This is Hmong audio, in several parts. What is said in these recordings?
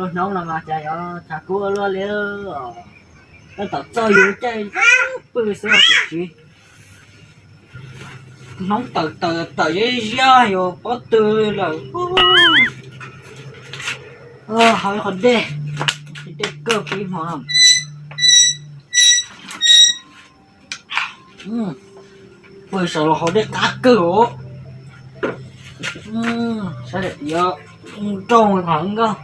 Hnub no mas cas yuav tshav kub luaj li, tab tom txog yus caij pw xwb tiam sis hnub tawm tawm tawm ziab ziab yus pob tw lawm. Haus ib qho dej, dej kawg pib hmo. Pw saum los haus dej qab kawg os. Saib daim tias mus rau tham nkauj,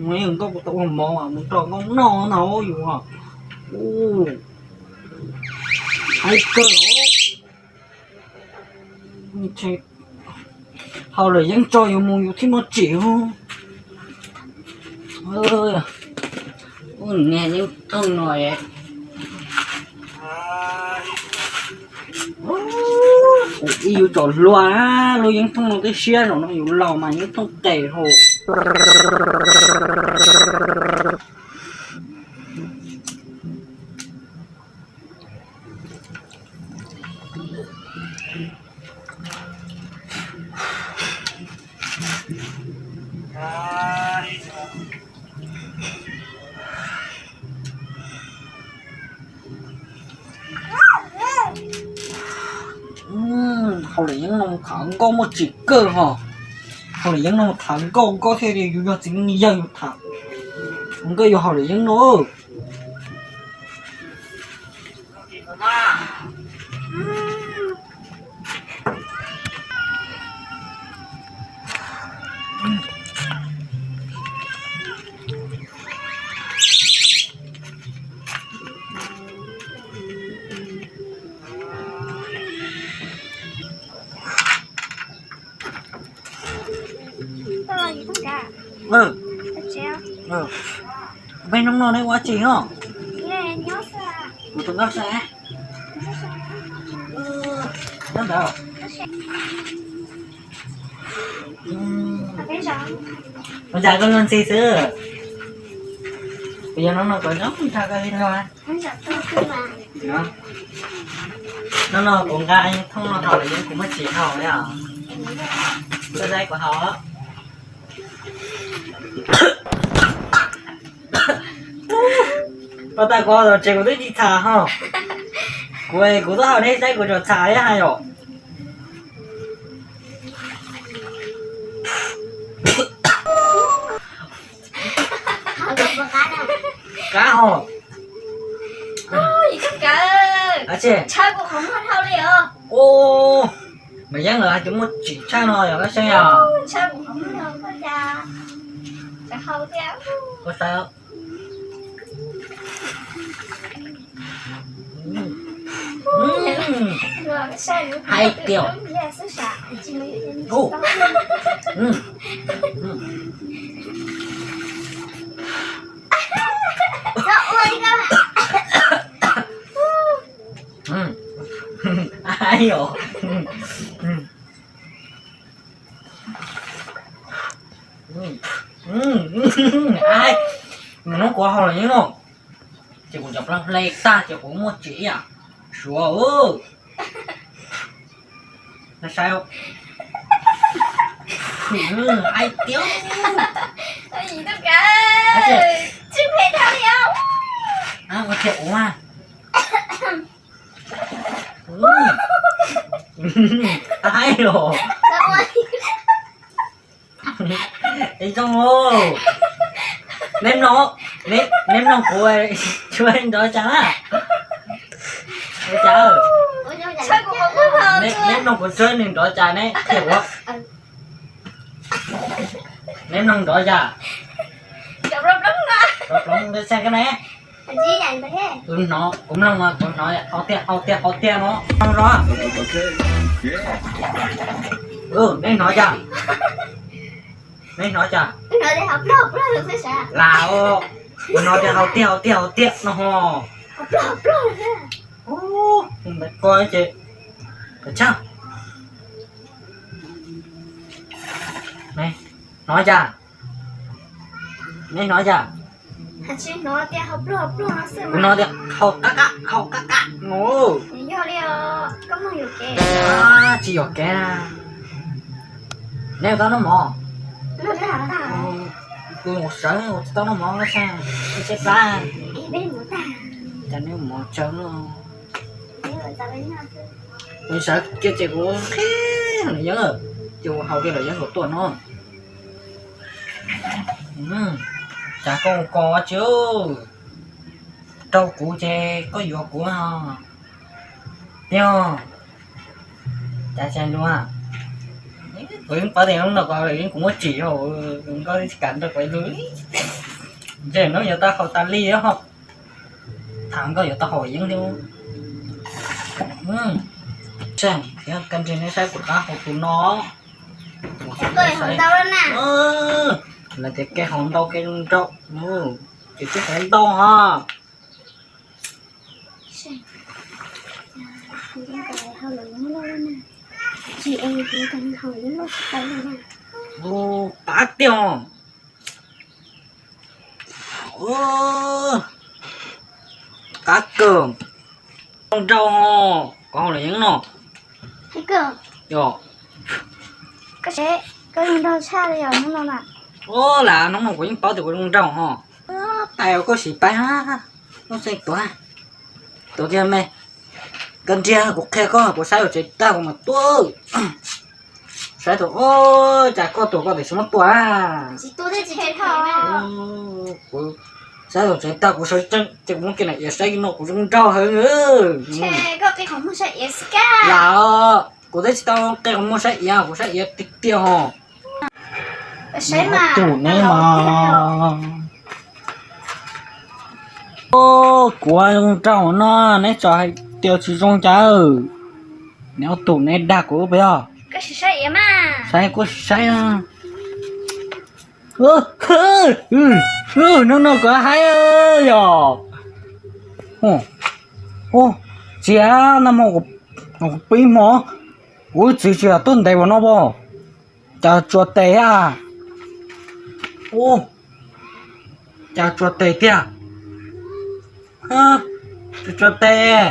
mus nkauj kuv tau ua mov mus rau nkauj noj no yus. Haib kawg os. Haus lawm yeeb tso yus mus yus thiaj muaj tsim. Ub, niag yeeb thooj no, ib yus tsom hlua, lub yeeb thooj no twb siab, zaum no yus laus mas yeeb thooj tes hos. Haus lawm yeeb no tham nkauj muaj tsim kawg hos. Haus lawm yeeb no tham nkauj nkauj thiaj li yus yog txiv neej yawg yus tham nkauj yus haus lawm yeeb no. Peb hnub no neb ua dab tsi no? Kuv tus nkauj sab. Nyob ntawd. Ua cas koj luag ntxhi xwb? Kuv yog hnub no kuv nrog koj li no. Hnub no kuv nqa thooj no haus lawm yeeb kuv muaj tsim haus li os. Koj saib kuv haus. Pab tas kuv haus tsev kuv twb tsis txham ho. Kuv, kuv twb haus nej saib kuv tseem txham ib hais yom. Qab ho. Ua, mas yeeb lawm hais tias muaj tsim tshaj no yog koj saib os. Koj saib. Hais tias, Hnub kuv haus lawm yeeb no, ces kuv cov plaub hle tag ces kuv muaj tsim ib yam suav. Saib, hais tias, ua tiag ua. Aib los. Es zoo, neb mloog, neb mloog kuv tsuab nrov cas na. Ua cas, neb mloog kuv tsuab nws nrov cas neb thiaj ua. Neb mloog nrov cas? Kuv mloog, kuv hnov tiag, hau tiag, hau tiag no. Neb hnov cas? Neb hnov cas? Lam, kuv hnov tias hau tiag, hau tiag, hau tiag no ho. Ko ces, hnov cas? Neb hnov cas? Kuv hnov tias hau qab qab, hau qab qab no. Tsis yog kev. Neb ua tau noj mov. Kuv mus sawv, kuv tsis tau noj mov no, seb, seb plab, cas neb mov tsawg no. Kuv sawv kiag ces kuv qhib lawm yeeb, ces kuv haus kiag lawm yeeb kom tuaj no. Cas koj ua ko tsi, rau kuv ces koj yuav kuv tiag. Cas tsis luag, kuv yeej paub tias hnub no kuv haus lawm yeeb kuv muab tsim, nkauj tsis kam nrog kuv ib lub. Ntshe hnub yuav tau haus tas li os. Tham nkauj yuav tau haus yeeb thiab. Koj nrog neb saib kuv rov qab haus tus no. Lawv tias kev haus ntau kev zoo nraug, ces twb haus ntau ho. Qab tiag. Qab kawg. Zoo nraug, koj haus lawm yeeb no. Yog, koj zoo nraug tshaj li os hnub no na. Lam hnub no kuv yeej paub tias kuv zoo nraug ho. Pais os, koj sim pais ha. Lub xeej tuav, tuav kiag me. Koj nrhiav kuv qhia koj, kuv saib lub tsev tag kuv mam tuaj. Saib tus, cas koj tuaj koj tiam sis muab tua. Kuv saib tus tsev tag kuv sawv tsees ces kuv muab kiag na iav saib no kuv zoo nraug heev. Lam, kuv twb tsis tau qe qhov muag saib iav, kuv saib iav tiag tiag ho. Tus neb mas, kuv zoo nraug no neb tseem hais tias tsis zoo cas. Neb ob tug neb dag kuv peb os. Saib kuj saib. Hnub no kuv haib yog. Tsis, nag hmo kuv pib hmo, kuv txiv tsis yog tuaj ntev ua no pom. Cas tsuas tes a. Cas tsuas tes tiag. Tsuas tes.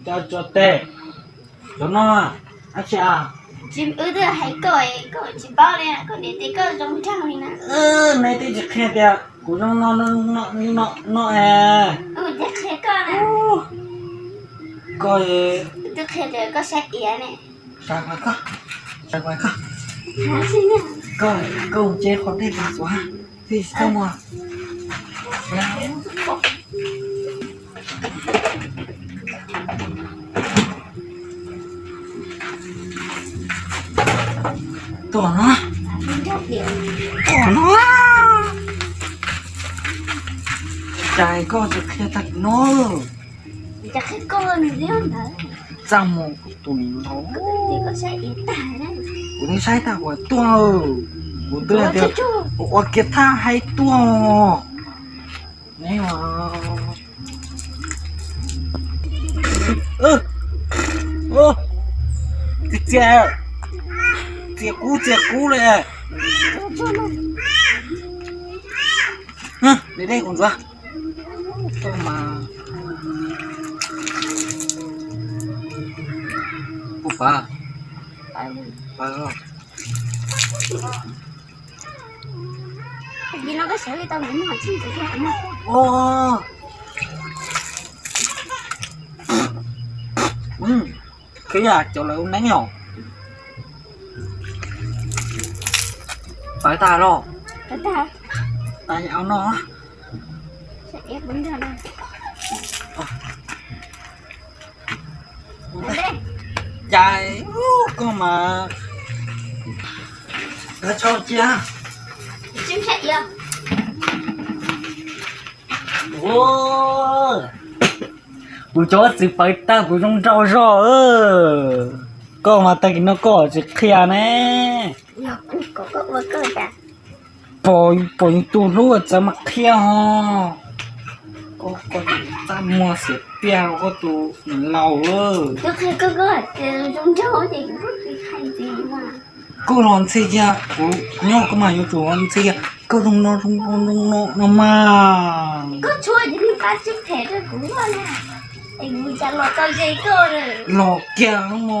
Cas tsuas tes. Cov no, ab tsi a. Wb twb hais koj, koj tsis paub li, koj niam tias koj zoo nraug li na. Neb twb tsis qhia tias kuv zoo no no es. Koj, twb qhia tias koj saib iav ne. Koj, koj mus tsev qhov dej tas xwb, tsis txhob mus. Tuaj no, tuaj no. Cas koj tsis qhia tag kis no. Txaj muag kuv tus niam laus. Kuv twb saib tag kuv tuaj, kuv twb tias kuv ua kiag thaj haib tuaj. Neb, txias, txias kub txias kub li. Dej dej kuv ntxuav. Koj mas, kuv pab, pab. Khwv yam cov lawv ua neeb os. Pais tag los? Pais au no. Cais, koj mas, koj tso cia. Kuv cov txiv pawv tag kuv zoo nraug zog. Koj mas tag kis no koj tsis qhia ne. Pom, pom yus tus hlub txawm mas qhia ho. Koj, koj txaj muag xiam tiag koj tus niam laus. Koj los ntxhi kiag, kuv nyob koj mas yuav tsum los ntxhi kiag, koj zoo no zoo no no mas. Los kiag no.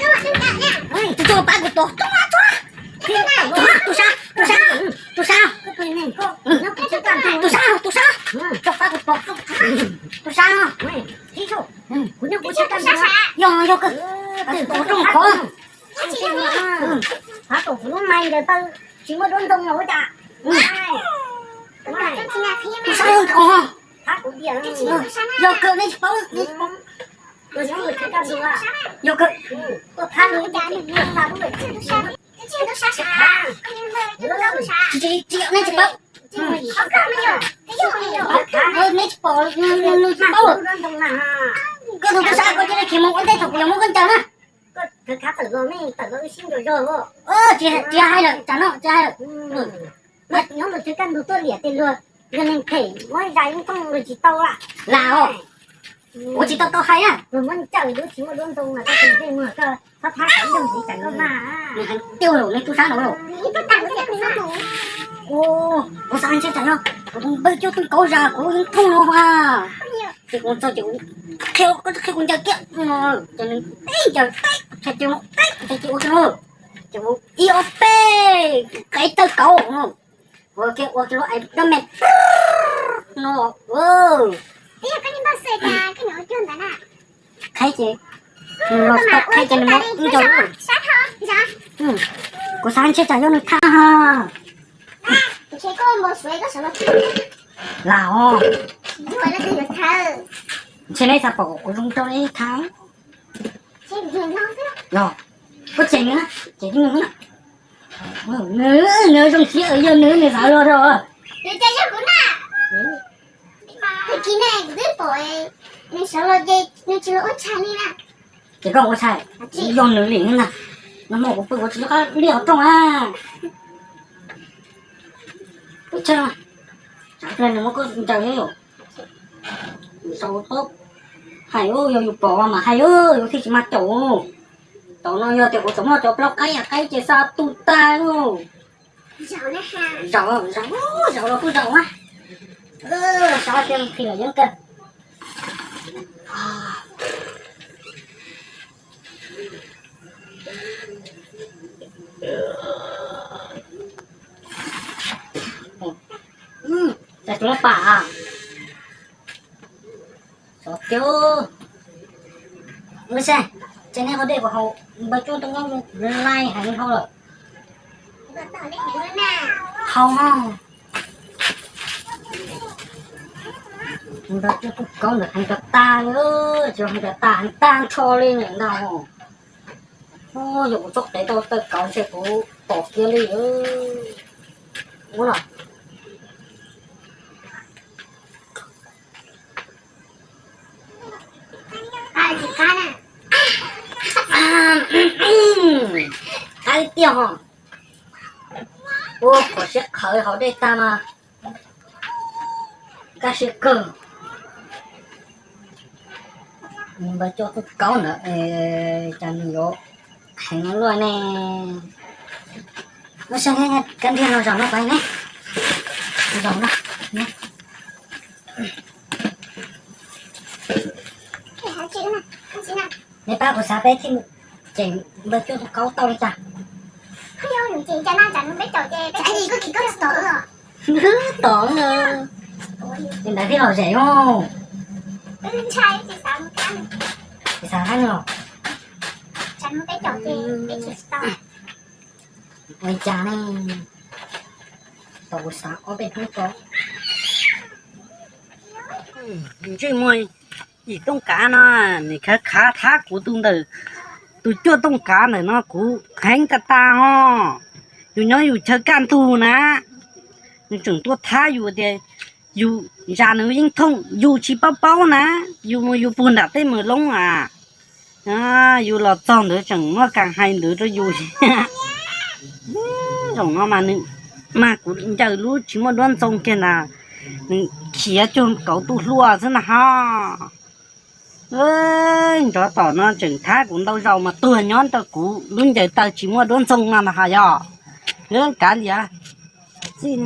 Tus tub pab kuv tua, tua, tua, tua sab, tua sab, tua sab, tua sab, tua sab, tua sab, tua pab kuv tua, tua sab. Yog, yog kawg, tua zoo qhov. Tus lub mais ntawd tsis muaj duab ntoo los ua cas. Tus sab zoo qhov. Yog kawg nej tsis paub, nej tsis paub. Yog kawg, tsis, tsis, nej tsis paub. Nej tsis pom, nws tsis paub. Koj tus tub sab koj cia li khiav mus ua ntej thaum kuv yuav muab koj ncaws na. Tsis, tsis hais lawm, tsam no tsis hais lawm. Nyob tus tsev kaj ntug tuaj liam tes luag, yog neeg phem muab zais yeej thooj luag tsis tau la. Lam os, kuv tsis tau tau hais na. Luag muab ncaws lub tsis muaj duab ntoo mas koj tus ntsej muag koj thab thab kom yooj yim tsam koj mas. Nws heev tiag lawm, nws tub sab no lawm. Kuv xav ntshe tsam no kuv tus npawg coj tuj kauv zas kuv yeej thooj no mas. Ces kuv txog ces kuv qhia, qhia kuv ncaws kiag, ces nws tib ncaws tib, ces ua kiag no, ces kuv ib ob peb, qe tawg kauv no, ua kiag ua kiag lub ais dab me no, qheb ces, los tau qheb ces nws muab ib ncaws. Kuv xav ntshe tsam yog nws thab ha. Lam os. Ntshe neb xav pom kuv zoo rau neb thab. Los, kuv tseg nws, tseg nws. Nws, nws zoo siab yog nws, nws xav los rau. Ces koj ua tshais, yog nws li na. Nag hmo kuv pw kuv tsis nco qab liaj qhov rooj a. Peb tshaj, tsam pliag nws muab koj ncaws thiab yom. Sau paub hais, yog yus pom mas hais, yus thiaj tsis mag caum. Tam no yog tias kuv tseem muaj cov plaub qaib qaib ces xa tu tag. Zaum, zaum, zaum los kuj zaum mas. Sab tiag qhi lawm yeeb kawg. Cas tsis muaj pam? Xov tiag. Ua se, ces nej ho dej kuv haus, npawg Cuaj tuaj nyob laij heev dhau lawm. Haus no. Npawg Cuaj tuaj kaub ntawm heev cov tag li, tsis heev cov tag, heev tag nrho li niam ntag. Yog kuv txoj qev tau tawg kauv ntshe kuv pom kiag li. Ua no. Qab tiag ho. Ua qhov siab qhawv hauv dej tag mas kaj siab kawg. Npawg Cuaj tuaj kaub ntawd, cas nws yuav heev luaj ne. Lub sab kab nriag no zaum no pais ne. Zaum no. Neb pab kuv xav peb thiaj cem npawg Cuaj tuaj kaub tau li cas. Tom, ntawd thiaj lom zem os. Tsis xav hab no. Ua li cas ne? Tau kuv xav ob peb hnub ko. Ntsej muag yim tooj kav no, nws khav khav thab kuv tus ntawm, tus Cuaj tooj kav ntawm no kuv heev tas tas os. Yus nyob yus chaw kaj ntug na, nws tseem tuaj thab yus tias yus zas nws yeej thooj, yus tsis paub paub na, yus mus yus puag nram tej mws loob a. Yus los txog ntawd tseem muaj kas hais ntawd rau yus. Zaum no mas nws mag kuv ncaws lub tsis muaj duab ntxoo kiag ntag, nws khiav cuag kauv tu hlua xwb na ho. Nrov tom no tseem thab kuv ntau zaus mas tuag nyob rau kuv lub ncaws taw tsis muaj duab ntxoo no ntag ho yog. Kav liam, txij